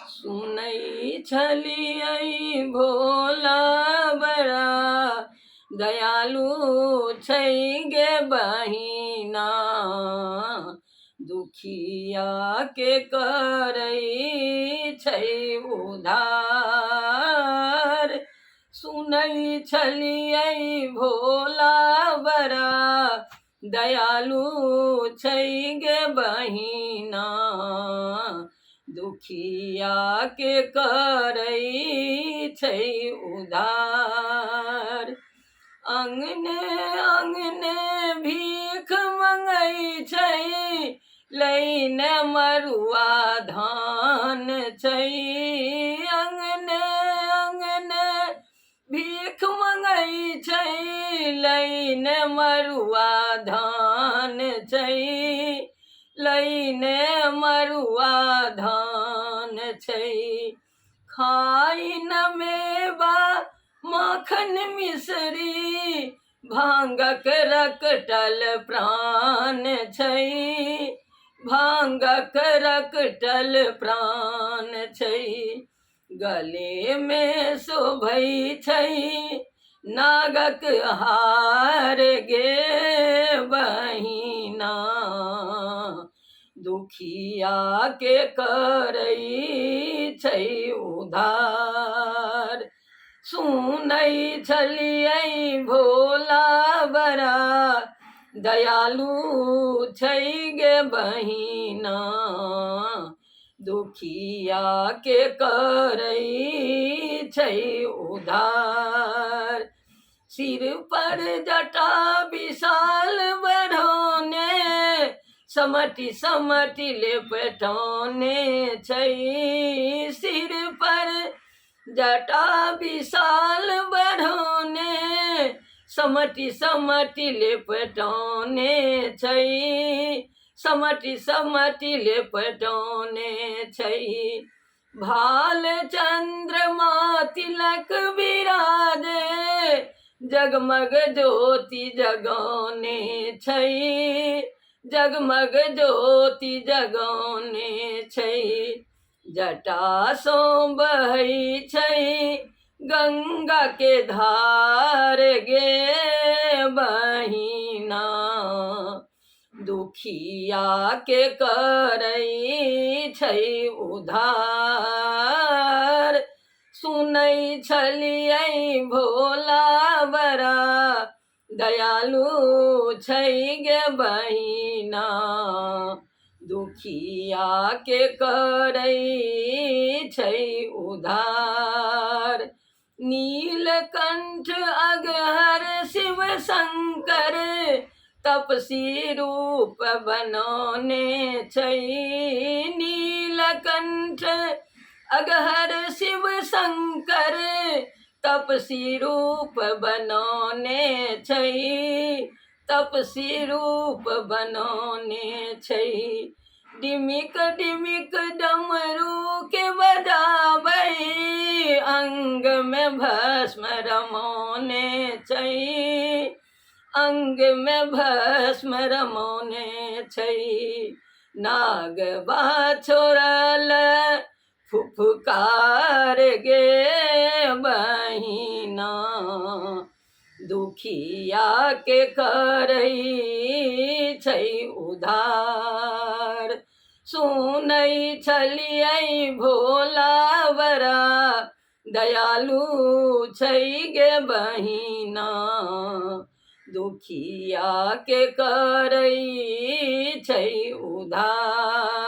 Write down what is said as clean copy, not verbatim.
सुनै छलियै भोला बड़ा दयालु छै गे बहिना, दुखिया के करै छै उधार। सुनै छलियै भोला बड़ा दयालु छै गे बहिना, दुखिया के करै छै उधार। अंगने अंगने भीख मंगै छै, लैने मरुआ धान छै। अंगने अंगने भीख मंगै छै, लैने मरुआ धान छै, लैने मरुआ धान छै। खाइ न मेवा माखन मिसरी, भांगक रकटल प्राण छै, भांगक रकटल प्राण छै। गले मे शोभै छै नागक हार गे बहिना, दुखिया के करै छै उधार। सुनै छलियै भोला बड़ा दयालु छै गे बहिना, दुखिया के करै छै उधार। सिर पर जटा विशाल बढ़ौने, समटि समटि लेपटौने छै। सिर पर जटा विशाल बढ़ौने, समटि समटि लेपटौने छै, समटि समटि लेपटौने छै। भाल चंद्रमा तिलक विराजे, जगमग ज्योति जगौने छै, जगमग ज्योति जगौने छै। जटा सो बहै छै गंगा के धार गे बहिना, दुखिया के करै छै उधार। सुनै छलियै भोला बड़ा दयालु छै गे बहिना, दुखिया के करै छै उधार। नीलकंठ अगहर शिव शंकर, तपसी रूप बनौने छै। नीलकंठ अगहर शिव शंकर, तपसी रूप बनौने छै, तपसी रूप बनौने छै। डिमिक डिमिक डमरू के बजाबै, अंग में भस्म रमौने छै, अंग में भस्म रमौने छै। नाग छोड़ल फुफकार गे बहिना, दुखिया के करै छै उधार। सुनै छलियै भोला बड़ा दयालु छै गे बहिना, दुखिया के करै छै उधार।